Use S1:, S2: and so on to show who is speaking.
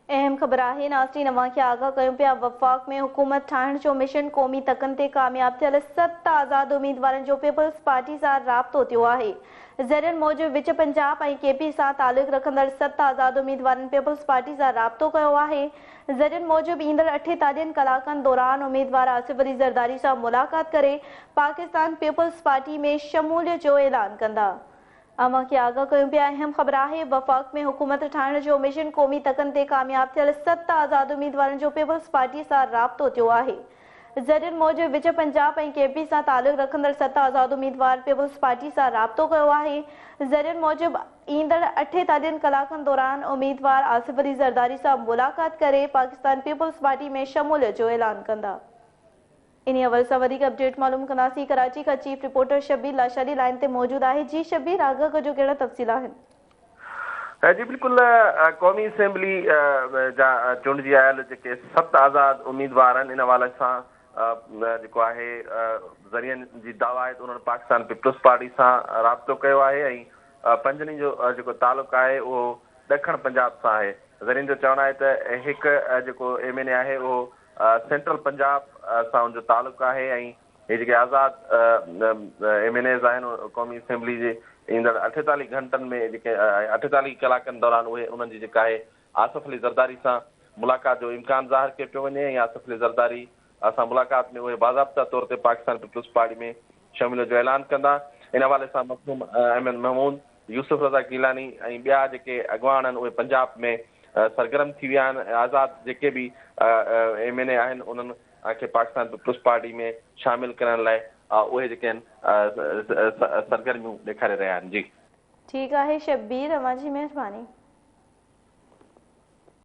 S1: اهم خبر آهي ناظرين اوهان کي آگاهه ڪيون پيا وفاق ۾ حڪومت ٺاهڻ جو مشن قومي تڪن تي ڪامياب ٿيل ست آزاد اميدوارن جو پيپلز پارٽي سان رابطو ٿيو آهي ذريعن موجب وچ پنجاب ۽ ڪي پي سان تعلق رکندڙ ست آزاد اميدوارن پيپلز پارٽي سان رابطو ڪيو آهي ذريعن موجب ايندڙ اٺيتاليهن ڪلاڪن دوران اميدوار آصف علي زرداري سان ملاقات ڪري پاڪستان پيپلز پارٽي ۾ شموليت جو اعلان ڪندا. اوهان کي آگاهه ڪيون پيا اهم خبر آهي وفاق ۾ حڪومت ٺاهڻ جو مشن قومي تڪن تي ڪامياب ٿيل ست آزاد اميدوارن جو پيپلز پارٽي سان رابطو ٿيو آهي ذريعن موجب وچ پنجاب ۽ ڪي پي سان تعلق رکندڙ ست آزاد اميدوار پيپلز پارٽي سان رابطو ڪيو آهي ذريعن موجب ايندڙ اٺيتاليهن ڪلاڪن دوران اميدوار آصف علي زرداري سان ملاقات ڪري پاڪستان پيپلز پارٽي ۾ شموليت جو اعلان ڪندا. انهي حوالي سان وڌيڪ اپڊيٽ معلوم ڪنداسين ڪراچي کان chief reporter Shabbir Lashari line تي موجود آهي جي شبير آگاهه ڪجو ڪهڙا تفصيل آهن.
S2: جي بلڪل قومي اسيمبلي جا چونڊجي آيل جيڪي ست آزاد اميدوار آهن ان حوالي سان جيڪو آهي ذريعن جي دعويٰ آهي ته انهن پاڪستان پيپلز پارٽي سان رابطو ڪيو آهي ۽ پنجن جو جيڪو تعلق آهي اهو ڏکڻ پنجاب سان آهي ذريعن جو چوڻ آهي ته هڪ جيڪو ايم اين اي آهي اهو سينٽرل پنجاب سان ان جو تعلق آهي ۽ هي جيڪي آزاد ايم اين ايز آهن قومي اسيمبلي جي ايندڙ 48 گهنٽن ۾ جيڪي 48 ڪلاڪن دوران اهي انهن جي جيڪا آهي آصف علي زرداري سان ملاقات جو امڪان ظاهر ڪيو پيو وڃي ۽ آصف علي زرداري سان ملاقات ۾ اهي باضابطا طور تي پاڪستان پيپلز پارٽي ۾ شموليت جو اعلان ڪندا ان حوالي سان مخدوم احمد محمود يوسف رضا گيلاني ۽ ٻيا جيڪي اڳواڻ آهن اهي پنجاب ۾ سرگرم ٿي ويا آهن آزاد جيڪي به ايم اين اي آهن انهن کي پاڪستان پيپلز پارٽي ۾ شامل ڪرڻ لاء اهي جيڪي آهن سرگرميون ڏيکاري رهيا آهن جي.
S1: ٺيڪ آهي شبير اوهان جي مهرباني.